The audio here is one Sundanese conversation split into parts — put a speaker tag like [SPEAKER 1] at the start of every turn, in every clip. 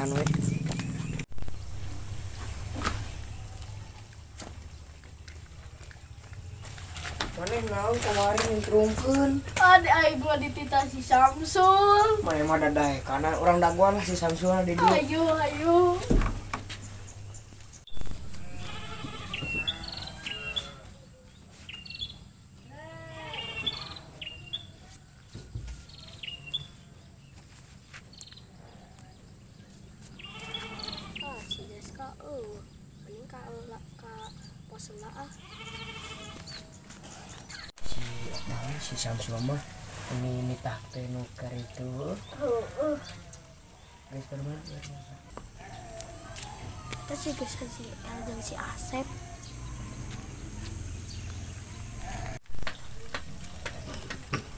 [SPEAKER 1] Kanan we. Maneh naon kamari ningkrungkeun?
[SPEAKER 2] Adi aing mah dititah si Samsul.
[SPEAKER 1] Maneh mah dadae kanan urang dagoan lah si Samsul di dieu.
[SPEAKER 2] Ayo, ayo.
[SPEAKER 3] Ah, si Deska eueuh. Mending ka ka pos heula ah.
[SPEAKER 1] Si naon si Samsul mah ini nitah teh nu itu.
[SPEAKER 3] Heeh.
[SPEAKER 1] Geus mana?
[SPEAKER 3] Terus si geus si El jeung si Asep.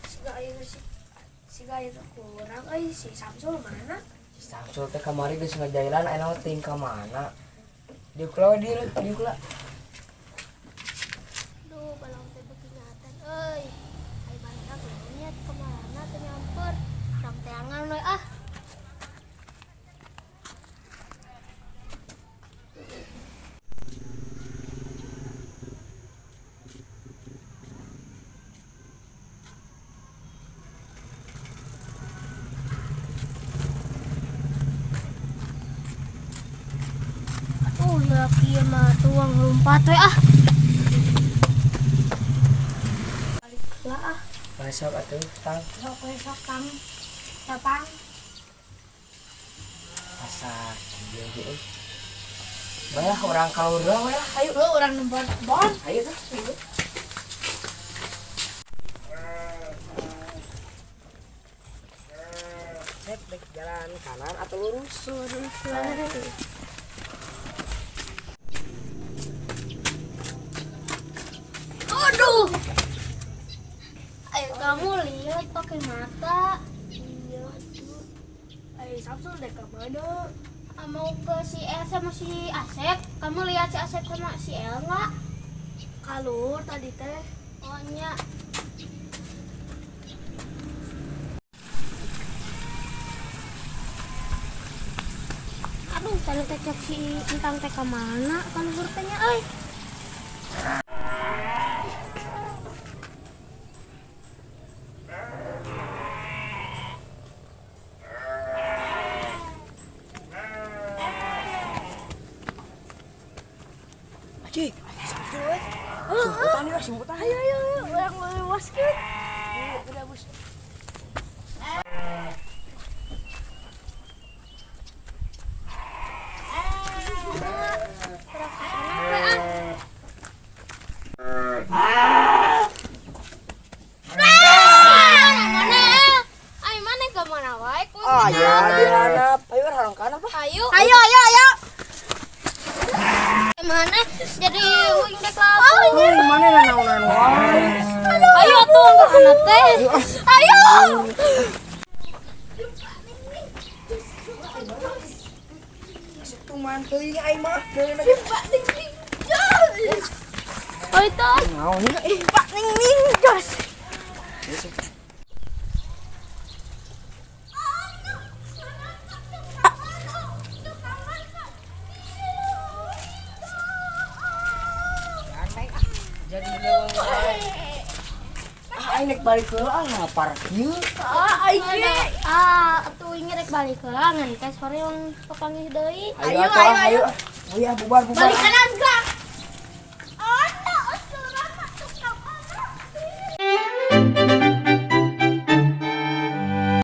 [SPEAKER 3] Siga ayeuna si siga ayeuna kurang euy, si Samsul mana?
[SPEAKER 1] Si Samsul teh kamari geus ngajailan, ayeuna mah teuing ka mana. Diuk we dieu, diuk lah.
[SPEAKER 3] Duh, balong teh beuki nyatan euy. Ai barudak leungit ka mana teu nyamper. Urang teangan we ah. Atuh, ya kieu mah tuang lompat we ah. Balik heula ah.
[SPEAKER 1] Masuk atuh, tang.
[SPEAKER 3] Sok we sok tang. Tapang.
[SPEAKER 1] Asa kieu ge euy. Bae urang kaur we lah, ayo.
[SPEAKER 2] Lu urang nembon bon.
[SPEAKER 1] Ayo tuh. Sep, baik jalan kanan atau lurus?
[SPEAKER 3] Lurus. Aduh. Ayo kamu lihat pakai mata.
[SPEAKER 2] Iya, aduh. Ayo Samsul deh ke mana?
[SPEAKER 3] Ah, mau ke si El sama si Asep. Kamu lihat si Asep sama si El nggak?
[SPEAKER 2] Kalur tadi teh.
[SPEAKER 3] Oh nya. Aduh, tadi teh cek si Intang teh ka mana? Kalur teh nya euy.
[SPEAKER 1] Cik, Samsul we. Sumputan ya, sumputan.
[SPEAKER 2] Ayo, ayo, ayo, urang lewaskeun.
[SPEAKER 1] Udah, bus.
[SPEAKER 3] Urang ka sana we ah. Mana? Ayo mana ke mana wae ku?
[SPEAKER 1] Ah, ya dihanap. Ayo urang kana apa?
[SPEAKER 3] Ayo.
[SPEAKER 2] Ayo, ayo, ayo.
[SPEAKER 3] Mana jadi uing dek lapar.
[SPEAKER 1] Oh, mana nanaonan wae.
[SPEAKER 3] Ayo atuh ke kana teh.
[SPEAKER 2] Ayo.
[SPEAKER 1] Tuman teuing aing mah.
[SPEAKER 3] Oh itu.
[SPEAKER 1] Naon ih.
[SPEAKER 2] Pak ning ning jos.
[SPEAKER 1] Jadi leuweung wae. Ah, aing nek balik heula ah lapar kieu.
[SPEAKER 2] Ah, aing ge.
[SPEAKER 3] Ah, atuh ini rek balik heula ngan teh sore yang papanggih deui.
[SPEAKER 1] Ayo atuh, ah, ayo. Oh iya, bubar bubar.
[SPEAKER 2] Balik kanan.